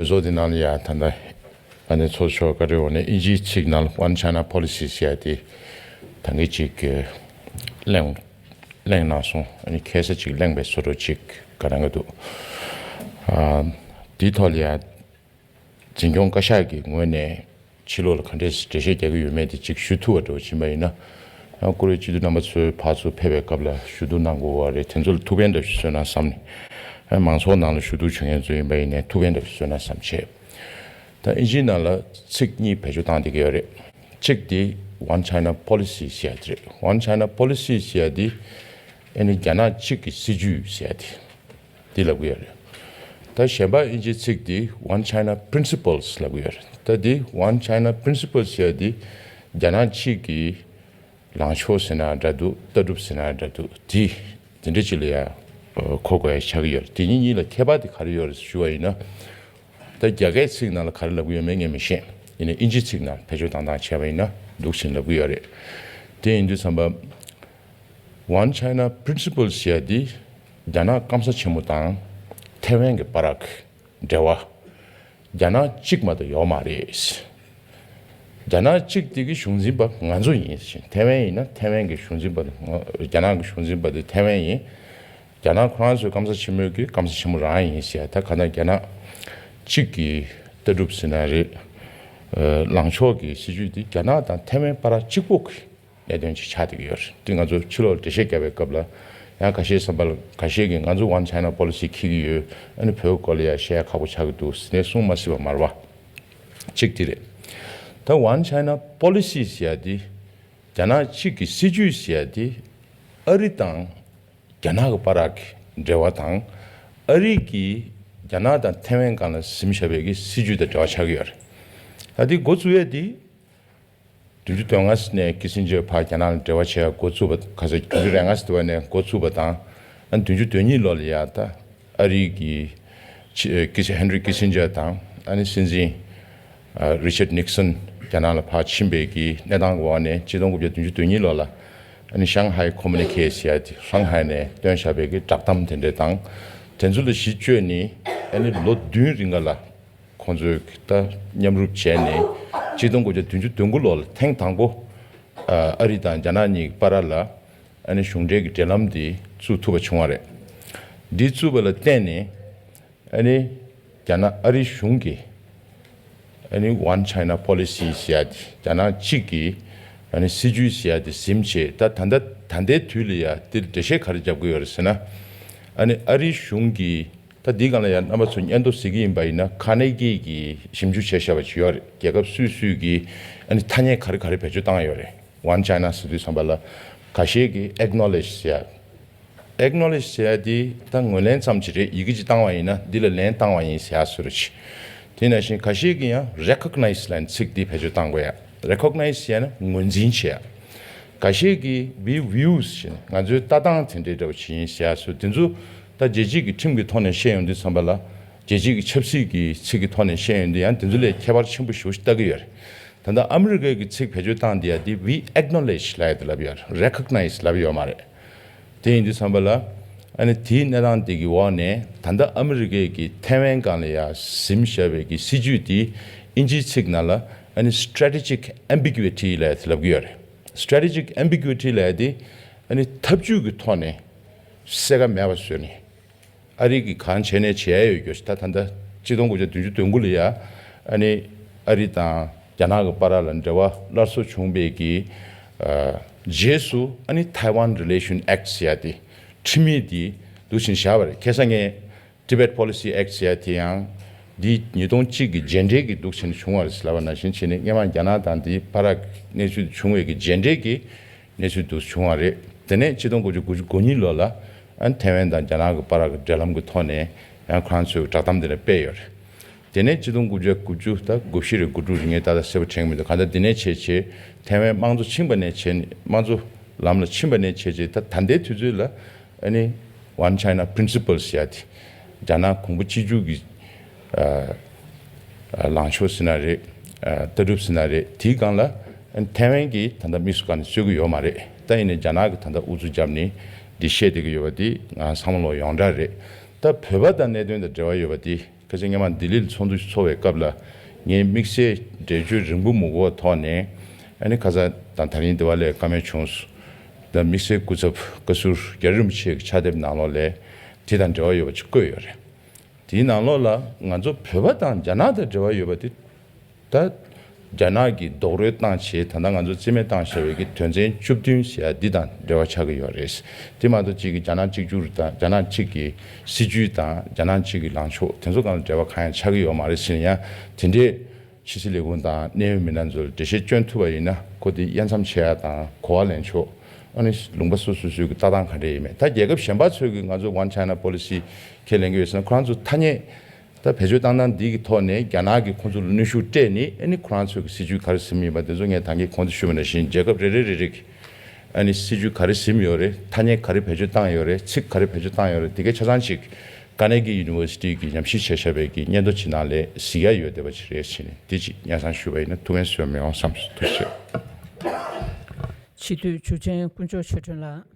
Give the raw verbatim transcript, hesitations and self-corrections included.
བཟོ་དེ་ནང་ལ་ཡ་ད་ལྟ་ཨ་ནི་ཚོགས་ཆོག་བཀའ་འཁྲོལ་འོག་ནས་དབྱིན་ཇིའི་ཚིག་ནང་ལ་One China Policy ཟེར་ཡ་དེ་ད་གིན་ཅིག་གི་གླེང་གླེང་གནང་སོང་། ཨ་ནི་ཁ་སང་ཅིག་གླེང་པའི་བཟོ་འདྲ་ཅིག་ག་རང་གི་འདུག་ཨ་དེའི་ཐོག་ལ་ཡ་འཛིན་སྐྱོང་བཀའ་ཤག་གི་ངོས་ནས་ཕྱི་ལོགས་ལ་ག་འདྲས་འགྲེལ་བཤད་རྒྱག་གི་ཡོད་མེད་དེ་ཅིག་ཞུ་ཐུབ་པ་འདྲ་བོ་ཕྱིན་པ་ཡིན་ན། ཡང་བཀུར་འོས་སྤྱི་འཐུས་རྣམ་པ་ཚོས་ཕར་ཚུར་ཕེབས་པའི་སྐབས་ལ་ཞུ་གཏུག་གནང་དགོས་པ་རེད། དེ་ཚོ་ལ་ཐུགས་ཕན་འདྲ་ཞིག་གསོས་ན་བསམ་ནས། མང་ཚོགས་ནང་ལ་ཞུ་གཏུག་བྱེད་མཁན་ཚོ་ཡིན་པ་ཡིན་ནའི་ཐུགས་ཕན་འདྲ་ཞིག་གསོས་ན་བསམ་བྱས། ད་ཨིན་ཇིའི་ནང་ལ་ཚིག་གཉིས་བེད་སྤྱོད་བཏང་བསྡད་ཀྱི་ཡོད་རེད། གཅིག་དེ་One China Policy ཟེར་ཡ་དེ་རེད། One China Policy ཟེར་ཡ་དེ་ཨ་ནི་རྒྱ་ནག་གཅིག་གི་སྲིད་ཇུས་ཟེར་ཡ་དེ། འདི་ལབ་ཀྱི་ཡོད་རེད། ད་གཞན་པ་ཨིན་ཇིའི་ཚིག་འདི་One China Principles ལབ་ཀྱི་ཡོད་རེད། ད་འདི་One China Principles ཟེར་ཡ་འདི་རྒྱ་ནག་གཅིག་གི་ལངས་ཕྱོགས་ཟེར་ན་འདྲ་འདུག་ལྟ་གྲུབ་ཟེར་ན་འདྲ་འདུག་འདི་འདི་འདྲ་ཅིག་ལ་ཡ་གོ་དགོས་ཡ་ཆགས་ཀྱི་ཡོད་རེད། དེ་གཉིས་གཉིས་ལ་ཁྱད་པར་དེ་ག་རེ་ཡོད་རེད་ཞུ་བ་ཡིན་ན། ད་རྒྱ་སྐད་ཚིག་ནང་ལ་ག་རེ་ལབ་ཀྱི་ཡོད་མེད་ངས་མི་ཤེས། ཡིན་ནའི་ཨིན་ཇིའི་ཚིག་ནང་བེད་སྤྱོད་བཏང་སྟངས་བྱས་པ་ཡིན་ན་འདུག་ཟིན་ལབ་ཀྱི་ཡོད་རེད། དེ་ཡིན་དུས་ཙམ་པ། One China Principles ཟེར་ཡ་འདི་རྒྱ་ནག་སྐམ་ས་ཆེན་མོ་དང་ཐེ་ཝན་གྱི་བར་གྱི་འབྲེལ་བ་རྒྱ་ནག་གཅིག་མ་གཏོགས་ཡོད་མ་རེད། རྒྱ་ནག་གཅིག་དེ་གི་གཞུང་འཛིན་པ་ང་ཚོ་ཡིན་ཟེར། ཐེ་ཝན་ཡིན་ན་ཐེ་ཝན་གྱི་གཞུང་འཛིན་པ་དེ་ང་རྒྱ་ནག་གི་གཞུང་འཛིན་པ་དེ་ཐེ་ཝན་ཡིན། རྒྱ་ནག་ཁོ་རང་ཚོའི་སྐམ་ས་ཆེན་མོའི་གི་སྐམ་ས་ཆེན་མོ་རང་ཡིན་ཟེར། ད་ག་ན་རྒྱ་ནག་གཅིག་གི་ལྟ་གྲུབ་ཟེར་ན་རེད། ལངས་ཕྱོགས་ཀྱི་སྲིད་ཇུས་དེ་རྒྱ་ནག་དང་ཐེ་ཝན་བར་གཅིག་པོ་གི་གནད་དོན་ཅིག་ཆགས་བསྡད་ཀྱི་ཡོད་རེད། དེ་ང་ཚོ་ཕྱི་ལོགས་འགྲེལ་བཤད་བརྒྱབ་པའི་སྐབས་ལ་ཡང་ཁ་ཤས་བསམ་པ་ལ་ཁ་ཤས་ཀྱིས་ང་ཚོ་One China Policy འཁྱེར་གྱི་ཡོད། ཨ་ནི་བོད་སྐོར་ལ་ཡང་བཤད་ཡ་ཁག་པོ་ཆགས་ཀྱི་འདུག་ཟེར་ནས་གསུང་མ་སྲིད་པ་མ་རེད་པ། གཅིག་དེ་རེད། ད་One China Policy ཟེར་ཡ་དེ་རྒྱ་ནག་གཅིག་གི་སྲིད་ཇུས་ཟེར་ཡ་དེ་ཨ་རི་དང་རྒྱ་ནག་གི་བར་གྱི་འབྲེལ་བ་དང་། ཨ་རི་གིས་རྒྱ་ནག་དང་ཐེ་ཝན་སྒང་ལ་ཟིན་བཞག་པའི་གི་སྲིད་ཇུས་དང་འབྲེལ་བ་ཆགས་ཀྱི་ཡོད་རེད། ད་དེ་འགོ་བཙུགས་ཡས་དེ། བདུན་ཅུ་དོན་ལྔ་ནས་ཀི་སིན་ཇར་ཕར་རྒྱ་ནག་ལ་འབྲེལ་བ་བྱེད་ཡ་འགོ་བཙུགས་པ། ཁ་སང་བདུན་ཅུ་རེ་ལྔ་ཟེར་བ་ནས་འགོ་བཙུགས་པ་དང་། ཨ་ནི་བདུན་ཅུ་དོན་གཉིས་ལོ་ལ་ཡ་ད་ཨ་རི་གི་ཆེ་ཀི་སི་ཧན་རི་ཀི་སིན་ཇར་དང་ཨ་ནི་སྲིད་འཛིན་རི་ཆར་ནིག་སན་རྒྱ་ནག་ལ་ཕར་ཕྱིན་པའི་གི་གནས་སྟངས་ཀྱི་འོག་ནས་ཆིག་སྟོང་དགུ་བརྒྱ་བདུན་ཅུ་དོན་གཉིས་ལོ་ལ་ཨ་ནི་ཤང་ཧའེ་ཁོ་མུ་ནི་ཁེ་ཟེར་ཡ་དེ་ཧྲང་ཧའེ་ནས་བཏོན་བཞག་པའི་གི་བསྒྲགས་གཏམ་དེ་འདྲ་དང་། དེ་ཚོ་ལ་གཞི་བཅོལ་ནས་ཨ་ནི་ལོ་བདུན་རིང་ག་ལ་ཁོང་ཚོས་ད་མཉམ་རུབ་བྱས་ནས་ཆིག་སྟོང་དགུ་བརྒྱ་བདུན་ཅུ་དོན་དགུ་ལོ་ལ་ཐེངས་དང་པོ་ཨ་རི་དང་རྒྱ་ནག་གཉིས་ཀྱི་བར་ལ་ཨ་ནི་གཞུང་འབྲེལ་གྱི་འབྲེལ་ལམ་དེ་བཙུགས་ཐུབ་པ་བྱུང་བ་རེད། འདི་བཙུགས་པ་ལ་བརྟེན་ནས་ཨ་ནི་རྒྱ་ནག་ཨ་རི་གཞུང་གིས་ཨ་ནི་One China Policy ཟེར་ཡ་དེ་རྒྱ་ནག་གཅིག་གི་ཨ་ནི་སྲིད་ཇུས་ཟེར་ཡ་དེ་ཟིན་བྱས། ད་ད་ལྟ་ད་ལྟའི་དུས་ལ་ཡ་དེར་འགྲེལ་བཤད་ག་རེ་རྒྱབ་ཀྱི་ཡོད་རེད་ཟེར་ན། ཨ་ནི་ཨ་རི་གཞུང་གིས་ད་འདི་སྒང་ལ་ཡང་རྣམ་པ་ཚོ་སྙན་ཐོ་གཟིགས་ཀྱི་ཡིན་པ་ཡིན་ན་ཁ་ནེ་གི་གིས་ཞིབ་འཇུག་བྱས་བཞག་པ་ཅིག་ཡོད་རེད། རྒྱལ་ཁབ་སུ་སུ་གིས་ཨ་ནི་ཐ་སྙད་ག་རེ་ག་རེ་བེད་སྤྱོད་བཏང་ཡོད་རེད། One China ཟེར་དུས་ཙམ་པ་ལ་ཁ་ཤས་ཀྱིས་acknowledge ཟེར་ཡ། acknowledge ཟེར་ཡ་དེ་ད་ངོས་ལེན་ཙམ་ཅིག་རེད། ཡི་གེ་ཅིག་བཏང་བ་ཡིན་ན་འདི་ལ་ལན་བཏང་བ་ཡིན་ཟེར་ཡ་བཟོ་འདྲ་ཅིག་དེ་ནང་བཞིན་ཁ་ཤས་ཀྱིས་ཡང་recognize ལབ་ནས་ཚིག་འདི་བེད་སྤྱོད་བཏང་དགོས་ཡ། recognize ཟེར་ཡ་ན་ངོས་འཛིན་བྱེད་ཡ། ཁ་ཤས་ཀྱིས་we views ཟེར་ནས་ང་ཚོའི་ལྟ་སྟངས་དེ་འདྲའི་འདྲ་བོ་ཅིག་ཡིན་ཟེར་ཡ་བཟོ། དེ་ཚོ་ད་རྒྱལ་སྤྱིའི་གི་ཁྲིམས་ཀྱི་ཐོག་ནས་བཤད་ཡོང་དུས་ཙམ་པ་ལ་རྒྱལ་སྤྱིའི་གི་ཆབ་སྲིད་ཀྱི་ཚིག་གི་ཐོག་ནས་བཤད་ཡོང་དུས་ཡང་དེ་ཚོ་ལས་ཁྱད་པར་ཆེན་པོ་ཞེ་པོ་ཞིག་ལྟ་གི་ཡོད་རེད། ད་ལྟ་ཨ་མི་རི་ཀའི་གི་ཚིག་བེད་སྤྱོད་བཏང་དེ་ཡ་དེ་we acknowledge ལབ་ཡ་དེ་ལབ་ཡོད་རེད། recognize ལབ་ཡོད་མ་རེད། དེ་ཡིན་དུས་ཙམ་པ་ལ་ཨ་ནི་དེའི་གནས་སྟངས་དེ་གི་འོག་ནས་ད་ལྟ་ཨ་མི་རི་ཀའི་གི་ཐེ་ཝན་སྒང་ལ་ཡ་ཟིན་བཞག་པའི་གི་སྲིད་ཇུས་དེ་ཨིན་ཇིའི་ཚིག་ནང་ལ་ཨ་ནི་strategic ambiguity ལབ་ཡ་དེ་ལབ་གི་ཡོད་རེད། strategic ambiguity ལབ་ཡ་དེ་ཨ་ནི་ཐབས་ཇུས་ཀྱི་ཐོག་ནས་གསལ་ཁ་མེད་པ་བཟོས་ནས། ཨ་རི་གིས་གང་བྱས་ནས་བྱས་ཡོད་རྒྱུ་ཞིག་ད་ད་ལྟ་ཆིག་སྟོང་དགུ་བརྒྱ་བདུན་ཅུ་དོན་དགུ་ལ་ཡ་ཨ་ནི་ཨ་རི་དང་རྒྱ་ནག་གི་བར་ལ་འབྲེལ་བ་སླར་གསོ་བྱུང་བའི་གི་ཨ་རྗེས་སུ་ཨ་ནི་Taiwan Relation Act ཟེར་ཡ་དེ་ཁྲིམས་ཡིག་དེ་འདུག་བྱས་བཞག་པ་རེད། ཁ་སང་ངས་Tibet Policy Act ཟེར་ཡ་དེ་ཡང་འདི་ཉིས་སྟོང་གཅིག་གི་རྗེས་འབྲས་ཀྱི་འདུག་བྱས་ནས་བྱུང་བ་རེད་ཟེར་ལབ་པ་ནང་བཞིན་བྱས་ནས་སྔོན་མ་རྒྱ་ནག་དང་འདི་བར་གནས་ཚུལ་བྱུང་བའི་གི་རྗེས་འབྲས་ཀྱི་གནས་ཚུལ་འདུག་བྱུང་བ་རེད། དེ་ནས་ཆིག་སྟོང་དགུ་བརྒྱ་དགུ་བཅུ་གོ་གཉིས་ལོ་ལ་ཨ་ཐེ་ཝན་དང་རྒྱ་ནག་གི་བར་གྱི་འབྲེལ་ལམ་གྱི་ཐོག་ནས་ཡང་ཁོ་རང་ཚོས་བསྒྲགས་གཏམ་དེ་འདྲ་སྤེལ་ཡོད་རེད། དེ་ནས་ཆིག་སྟོང་དགུ་བརྒྱ་དགུ་བཅུ་ད་དགུ་བཞི་རེད། དགུ་དྲུག་རེད། ངས་ད་ལྟ་གསལ་པོ་དྲན་གྱི་མི་འདུག་གང་ལྟར་འདི་ནས་བྱས་བྱས་ཐེ་ཝན་དམངས་གཙོ་ཕྱིན་པ་ནས་བྱས་ནས་དམངས་གཙོ་ལམ་ལ་ཕྱིན་པ་ནས་བྱས་བྱས་ད་ད་ལྟའི་དུས་ཚོད་ལ་ཨ་ནི་One China Principles ཟེར་ཡ་དེ་རྒྱ་ནག་གོང་བུ་གཅིག་གྱུར་གྱི་ཨ་ཨ་ལངས་ཕྱོགས་ཟེར་ན་རེད། ཨ་ལྟ་གྲུབ་ཟེར་ན་རེད། དེའི་སྒང་ལ་ཨ་ནི་ཐེ་ཝན་གྱིས་ད་ལྟ་དམིགས་སུ་བཀར་ནས་རྩོད་ཀྱི་ཡོད་མ་རེད། ད་ཡིན་ནའི་རྒྱ་ནག་གིས་ད་ལྟ་ཨུ་ཚུགས་བརྒྱབ་ནས་འདི་བཤད་བསྡད་ཀྱི་ཡོད་པ་འདི་ང་ཚང་མ་ལོག་ཡོངས་གྲགས་རེད། ད་བོད་པ་དང་གནད་དོན་དང་འབྲེལ་བ་ཡོད་པ་འདི་ ཁ་སང་སྔོན་མ་ལྡི་ལིར་ཚོགས་འདུ་ཞིག་ཚོགས་པའི་སྐབས་ལ་ངས་དམིགས་བསལ་འགྲེལ་བརྗོད་རིང་པོ་མི་དགོས་པའི་ཐོག་ནས་ཨ་ནི་ཁ་སང་དང་དེ་རིང་དེ་བ་ལས་བཀའ་མོལ་བྱུང་སོང་། ད་དམིགས་བསལ་སྐུ་ཚབ་བཀའ་ཟུར་རྒྱ་རི་རིན་པོ་ཆེ་གི་ཕྱག་དེབ་ནང་ལོགས་ལས་དེ་དང་འབྲེལ་བ་ཡོད་པ་ཅིག་བཀོད་ཡོད་རེད། དེའི་ནང་ལོགས་ལ་ང་ཚོ་བོད་པ་དང་རྒྱ་ནག་དང་འབྲེལ་བ་ཡོད་པ་དེ། ད་རྒྱ་ནག་གིས་རྡོག་རོལ་བཏང་བྱས་ད་ལྟ་ང་ཚོ་རྩིས་མེད་བཏང་བཞག་པའི་གི་དོན་ཚན་བཅུ་བདུན་ཟེར་ཡ་འདི་དང་འབྲེལ་བ་ཆགས་ཀྱི་ཡོད་རེད། དེ་མ་གཏོགས་གཅིག་གི་རྒྱ་ནག་གཅིག་གྱུར་དང་རྒྱ་ནག་གཅིག་གི་སྲིད་ཇུས་དང་རྒྱ་ནག་གཅིག་གི་ལངས་ཕྱོགས་དེ་ཚོ་སྒང་ལ་འབྲེལ་བ་གང་ཡང་ཆགས་ཀྱི་ཡོད་མ་རེད་ཟེར་ན་ཡང་དེ་འདྲའི་ཕྱི་སྲིད་ལས་ཁུངས་དང་གནད་ཡོད་མི་སྣ་ཚོར་འགྲེལ་བཤད་སྐྱོན་ཐུབ་པ་ཡིན་ན་ཁོ་དེ་དབྱེ་མཚམས་ཕྱེ་ཡ་དང་གོ་བ་ལེན་ཕྱོགས། ཨ་ནི་ལུང་པ་སོ་སོ་སོའི་གི་ལྟ་སྟངས་ག་འདྲ་ཡིན་མིན། ད་རྒྱལ་ཁབ་གཞན་པ་ཚོས་གི་ང་ཚོ་One China Policy ཁས་ལེན་གི་ཡོད་ཟེར་ན་ཁོ་རང་ཚོ་ཐ་སྙད། ད་བེད་སྤྱོད་བཏང་སྟངས་འདི་གི་ཐོག་ནས་རྒྱ་ནག་གིས་ཁོང་ཚོ་ལ་གནོན་ཤུགས་སྤྲད་ནས་ཨ་ནི་ཁོ་རང་ཚོའི་གི་སྲིད་ཇུས་ག་རེ་ཟིན་ཡིན་པ་དེ་ཚོ་ངས་ད་གིན་གོང་དུ་ཞུས་པ་ནང་བཞིན་རྒྱལ་ཁབ་རེ་རེ་རེ་རེ་གི་ཨ་ནི་སྲིད་ཇུས་ག་རེ་ཟིན་ཡོད་རེད། ཐ་སྙད་ག་རེ་བེད་སྤྱོད་བཏང་ཡོད་རེད། ཚིག་ག་རེ་བེད་སྤྱོད་བཏང་ཡོད་རེད། དེ་གའི་ཆ་ཚང་ཅིག་ཀ་ནེ་གི་ཡུ་ནི་ཝར་སི་ཊི་གི་ཉམས་ཞིབ་བྱས་བཞག་པའི་གི་སྙན་ཐོ་ཅིག་ནང་ལ་གཟིགས་ཡ་ཡོད་བསྡད་པ་ཅིག་རེད་ཟེར་ནས་དེ་ཅིག་སྙན་སེང་ཞུ་བ་ཡིན་ན་ཐུགས་ཕན་གསོས་མི་འོང་བསམ་སོང་། ཐུགས་རྗེ་ཆེ། སྤྱི་འཐུས་འཇུ་ཆེན་དཀོན་མཆོག་ཆོས་སྒྲོན་ལགས།